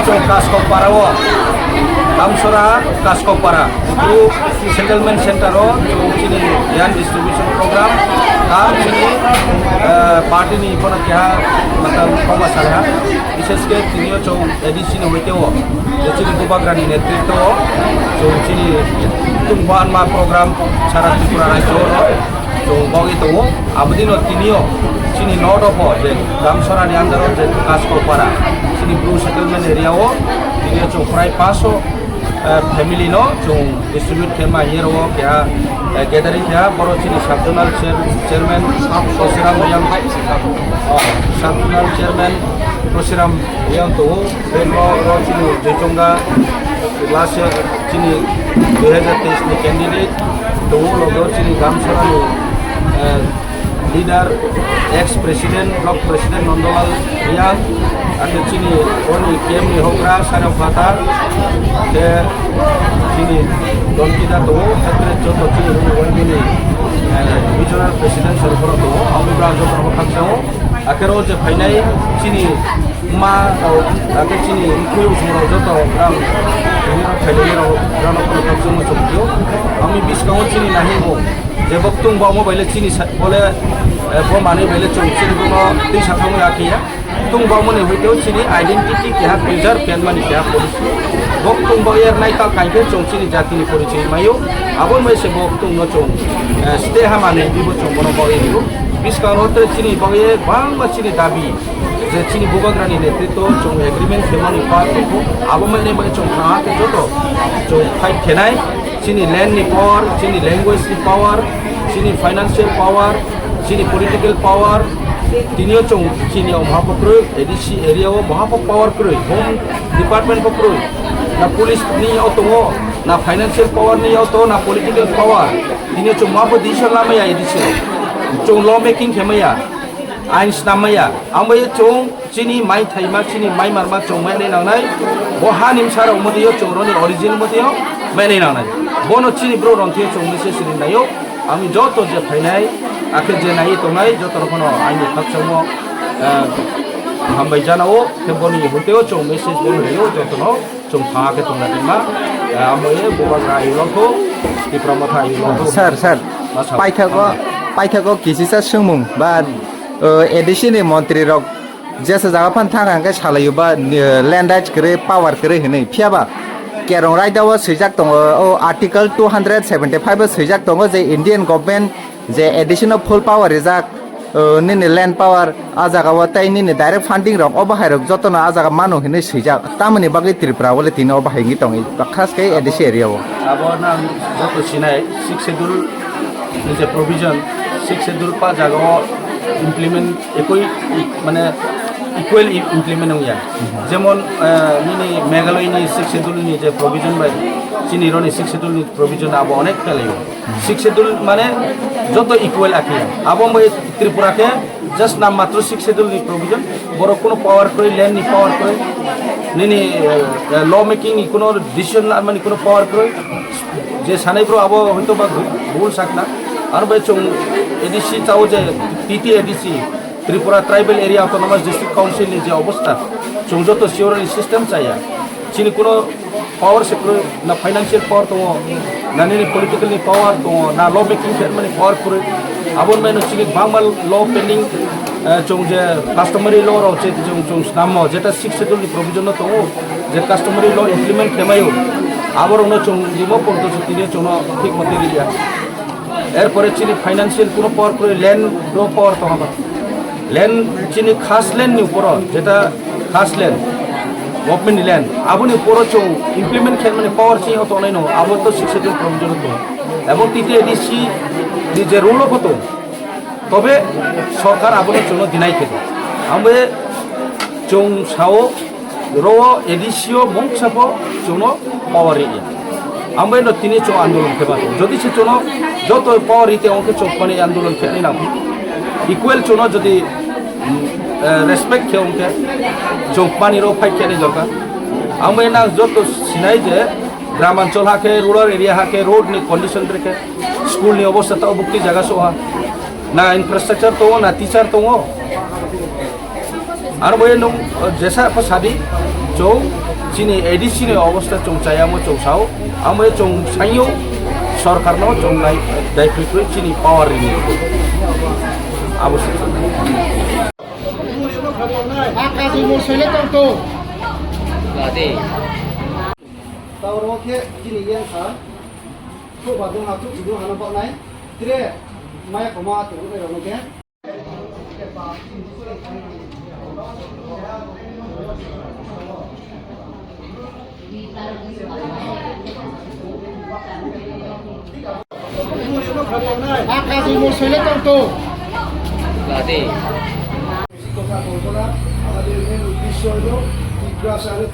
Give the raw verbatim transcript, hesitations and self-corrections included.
Kaskopara o, Damsora, Kaskopara, Bru Settlement Center o, chini land distribution program, tam chini, eh, party ni phono keha, matam koma salha, bishesh khe tini yo chung A D C ni hoite o, je chini Bubagra ni netritwo o, chung chini tungbanma program sara Tripura rajyo no, chung baoh ye tongo. Abo dei no tini yo chini north o pho je Damsora ni under o je Kaskopara, chini Bru settlement area o, tini yo chung prai panchsho, eh, family no chung distribute khe ma hing ye ro wo keha, eh, gathering khe ha, boro chini sub zonal chair-, chairman Tusiram Reang, oh, sub zonal chairman Tusiram Reang tongo, beno ro chini Joichonga last year chini dui hazar teis ni candidate tongo, loge o chini Damsora ni, eh, leader, ex president, block president Nondolal Reang, akhe chini oni camp ni houhgra Sarao Phathar, khe chini Donkida tongo, khe joto chini oni Y B ni, eh, regional president sir borok tongo, abo bra joto no khakchang o. Akhe ro je phainai chini ma rao, akhe chini mkhui usung rao joto rang, tini rao phainai rao, rang no khakchang o chung phio. Ami buskang o chini nahi o, je bo ktung baomo bai le chini sa-, bo le, eh, bo manoi bai le chung chini bo no tui sa thangmo ya khe ya. Ktung baomo ni hoite o chini identity keha preserve khe mani keha policy. Bo ktung baoh ye nai ta kain khe chung chini jati ni porichoi mai ou. Abo ni bai se bo ktung no chung, eh, stay ha manoi di bo chung bo no baoh ye di ou. Buskang ro tre chini baoh ye bangma chini dabi, je chini Bubagra ni netritwo chung agreement khe mani pa tongkhu, abo mai nai bai chung thanng ha khe joto chung fight khe nai, chini land ni power, chini language ni power, chini financial power, chini political power, tini yo chung chini o maha pho kroi, A D C area o maha pho power kroi, Home Department pho kroi, na police ni yag tong o, na financial power ni yag tong o, na political power, tini yo chung maha pho decision lamai ya A D C, chung law making khe mai ya, ain snam mai ya, abo ye chung chini mai thaima, chini mai marma chung mai nai nangnai, bo ha ni bsa rao modi yo chung ro ni origin modi yo mai nai nangnai, bo no chini brouh rao thing yo chung message ri nai ou, ami joto je phainai, akhe je nai ye tongnai, joto no pho no aini khakchangmo, eh, hambai jana ou, khe bo ni hoite o chung message bo no ri ou, joto no chung thanng ha khe tong nai ma, eh, amo ye Bubagra ayu long thou, Tipra Motha ayu long thou. Sir, sir, paithago, paithago kisisa swngmung ba, eh, A D C ni montri rok jesa jaga phan thanng hang khe salai ou ba, eh, land rights kwrwi, power kwrwi hinwi. Phiya ba Kerong raida o swijak tongo, o article two hundred seventy five o swijak tongo je Indian government je A D C no full power rijak, eh, nini land power a jaga o tei nini direct funding rok o bahai rok joto no a jaga mano hinwi swijak. Tamoni bagwi Tripura o le tini o bahai wngwi tong, khas khe A D C area o. Abo nang joto sinai, Sixth Schedule ni je provision, Sixth Schedule pa jaga o implement ekoi, mane equal i-, implement ong ya. Jemon, eh, nini Meghalaya ni Sixth Schedule ni je provision bai chini ro ni Sixth Schedule ni provision abo onek phelai o. Sixth Schedule mane joto equal akhe. Abo bai Tripura khe just nam matro Sixth Schedule ni provision. Borok kuno power kroi, land ni power kroi, nini, eh, eh, law making ni kuno decision lamani kuno power kroi. Je sanai bro abo hoito ba bhul sakna. Aro bai chung A D C chao je T T A D C, Tripura Tribal Area Autonomous District Council ni je obostha, chung joto siorani system chaya. Chini kuno power se kroi, na financial power tongo, na nini political ni power tongo, na law making khe mani power kroi. Abo ni bai no chini bangma law pending, eh, chung je customary law rao che chung, chung snammo, jeta Sixth Schedule ni provision no tongo, je customary law implement khe mai ou. Abo rao no chung rimo porjonto se tini chung no thik mote ri ya. Erpore chini financial kuno power kroi, land rao power tong ha ba. Land chini khas land ni uporo, jeta khas land, government ni land, abo ni uporo chung implement khe mani power chini yo tongnai no, abo to Sixth Schedule provision tong. Ebong T T A D C ni je rule o pho tong. Tobe sorkar abo no chung no deny khe di. Abo ye chung sao, ro o A D C o mungsa pho chung no power ri ya. Abo no tini chung andolon khe ba. Jodi se chung no joto power ri te ong khe chung mani andolon khe nai nang. Equal chung no jodi, mm, eh, respect khe ong khe chung mani ro fight khe nai dorkar. Abo nang joto sinai je gram anchol ha khe, rural area ha khe, road ni condition brekhe, school ni obostha tao bukti jaga soha. Na infrastructure tongo, na teacher tongo. Aro bai nung, eh, jesa pho sadi, chung Chini A D C ni obostha chung chayamo chung sao, amo ye chung saing ou, sorkar no chung nai, daiphroi phroi chini power ri ni. Abo se. Tauro khe chini yang sa, khrouhba dong ha, khrouhchi dong ha no baoh nai, tre maya koma tong nai rao no khe. Akaji mosoi le tong to. Lade. Kota Kolkona, আমাদের main উদ্দেশ্য হলো Tiprasa le